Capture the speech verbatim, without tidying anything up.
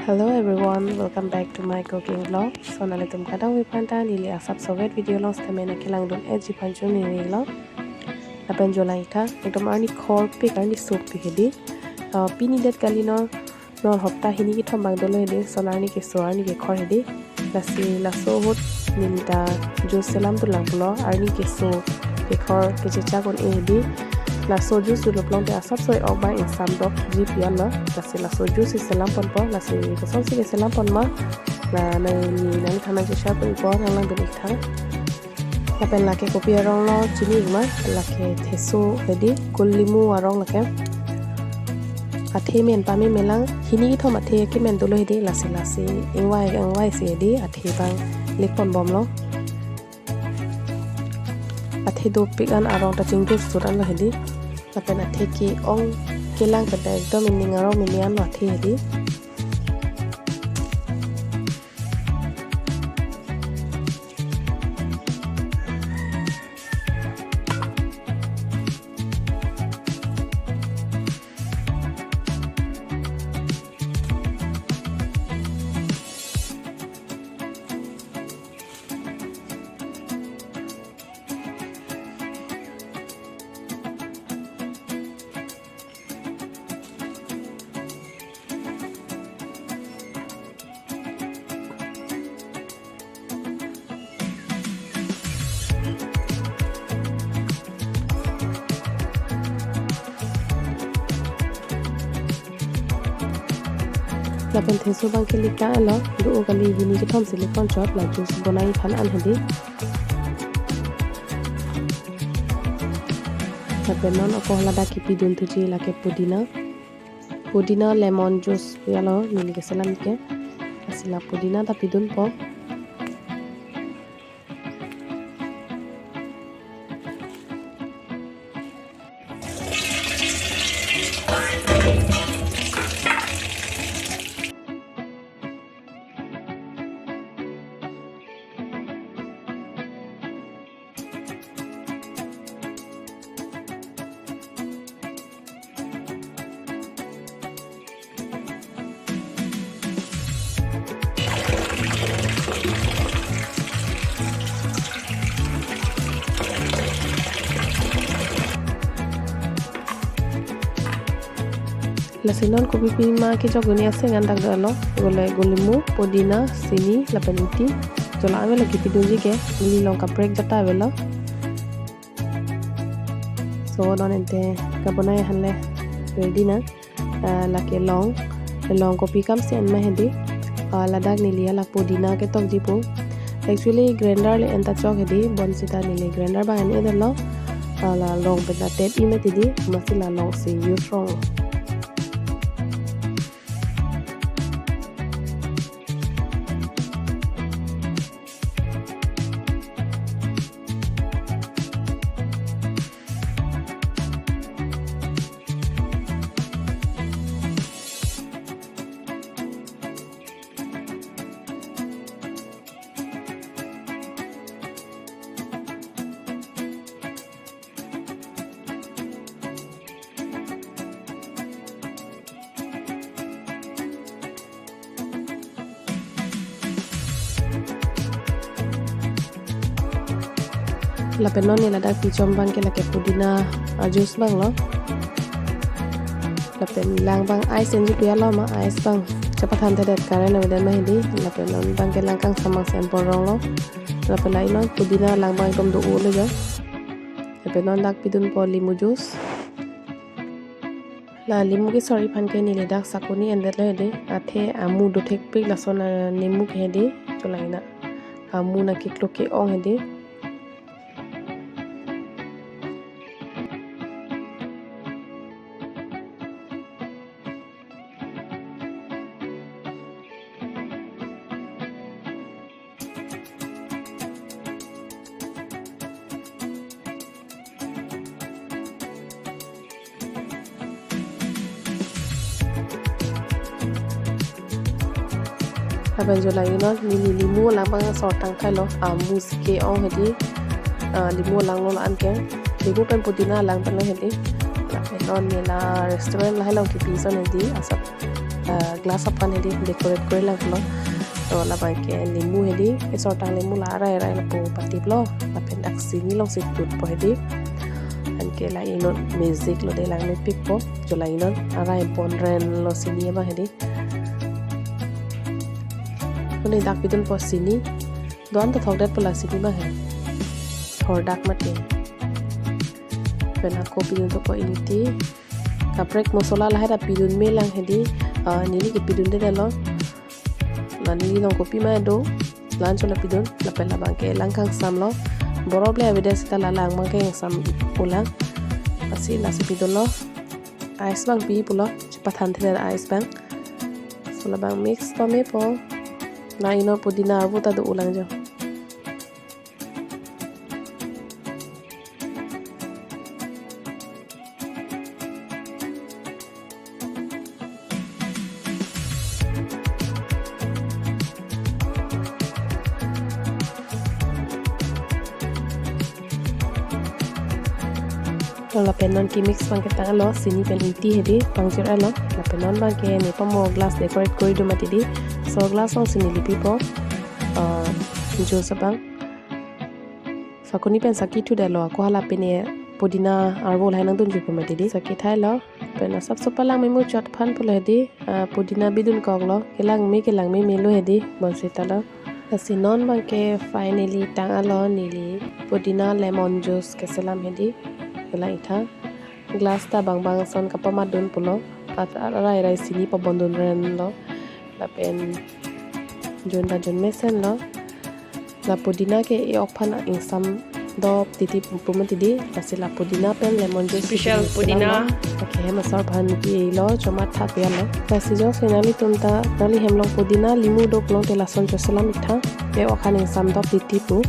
Hello everyone, welcome back to my cooking vlog. So nanglitum kadokave aphan ta neli asap sovet video along sitame nangkelangdun-eji aphan choningri lo. Lapen jo lang-ik tha, ekdom arni khorpik, arni sopik hedi. Uh, pini det kali, non, non hopta hini kethom abang dolo hedi, lason arni keso, arni kekhor hedi. Lasi laso ahut neli ta juice selamdun lang pulo, arni keso kekhor kechechak un-e hedi. Laso juice dolo pulote asapso ok abang ingsamdokji pi-an lo. Lasi laso juice selam ponpo, lasi kosonsi keselam pon ma, la nangli nangthan nangcheshare pon-ikpo, nanglangdun-ik tha. Lapen lake kopi arong lo chini-ik ma, lake theso hedi, gul limu arong lake. Athe men pame melang, hini kethom athe kemen dolo hedi, lasi lasi ingvai ingvai si hedi, athe abang lik ponbomlo. Athe dopik an arong ta chingduk sut an lo hedi. Lapen athe ke-ong kelang pen ta ekdom ining arong mini an lo athe hedi. Lapen theso abang ke lik tanglo, do-o kali, hini kethom si lik ponchot, la juice bonai aphan an hedi. Lapen non ako ladak kepidun thuji lake pudina. Pudina lemon juice ya lo, neli keselam ke. Lasi la pudina ta pidunpo. Lasi non kopi pima kejok dun-e aseng an dak dolo, gule gul limu, pudina, sini, lapen ingti. Jo lang-an avelo kepidunji ke, neli long kaprek jata avelo. So non ante kabonai aphan le ready na. Ah, lake long, long kopi kamsi enma hedi. Ah, ladak neli hala pudina ketokji pu. Actually grinder le enta chok hedi, bonsita neli grinder abang en-edetlo. Ah, la long pen ta tet imet hedi, masi la long si use rong. Lapen non neli ladak pichom abang ke lake pudina a-juice abang lo. Lapen lang abang ice enji pu ya lo ma, ice abang chepathan thedet, current avedet ma hedi. Lapen non abang ke lang kangsam abang si enpon rong lo. Lapen la-i non pudina lang abang ekdom do-o lo jo. Lapen non dak pidunpo limu juice. La limu kesor aphan ke neli dak sakoni endetlo hedi. Athe amu do thekpik lason, ah, nimu ke hedi. Cholai na. Amu nangkeklo ke-ong hedi. Lapen jo lang-i non, neli limu lang abang sor tangthailo, amu si ke-ong hedi, ah, limu lang lo la-an ke, limu pen pudina lang pen lo hedi, lapen non neli la restaurant lahelo kipi ason hedi, asap. ah, glass aphan hedi decorate kori lang pulo. To labang ke limu hedi, kesortang limu la arai arai lapu patiplo, lapen dak sini alongsi tutpo hedi. Anke la inut magic lo de, langmepikpo, jo la inut arai ponren lo sini abang hedi. Pune dak pidunpo sini, do-an ta thokdetpo la sini abang he. Thordak mati. Pen ako pidun topo ingti. Kaprek mosola lahai ta pidun me lang hedi. Ah, neli kepidun detlo. La neli nong kopima do. La-an chot la pidun. Lapen labang ke lang kangsam lo. Borok le avedet seta la lang abang ke kangsam ulang. Lasi lasi pidunlo. Ice abang pi pulo. Chepathan thela ice abang. So labang mix to mepo. La inut pudina arvo ta do ulang jo. Lapen non kemix abang ke tanglo, sini pen ingti hedi, pangjir-etlo. Lapen non abang ke nepamo glass decorate kori do mati di. So glass alongsi neli pipo, ah, juice abang. Fakkuni pen saki thudetlo, ako hala pine pudina arvo lahai nangdunjuipo mati di. Saki thailo, pen asapso palang memuchot aphan pulo hedi, ah, pudina bidunkoklo, kelangme kelangme melo hedi, bonsitalo. Lasi non abang ke finally tanglo neli pudina lemon juice keselam hedi, kelang itha. Glass ta bang bang ason kapamadun pulo, at arai arai sini pabondun renlo, lapen jun ta jun mesenlo. La pudina ke e-ok aphan ingsam dop titi pu mati di, lasi la pudina pen lemon juice special pudina. Lake hem asor aphan pilo, chomat thap yalo. Lasi jongsi nanglitum ta nangli hem along pudina limu do pulote lason choselam itha, e-ok aphan ingsam dop titi pu.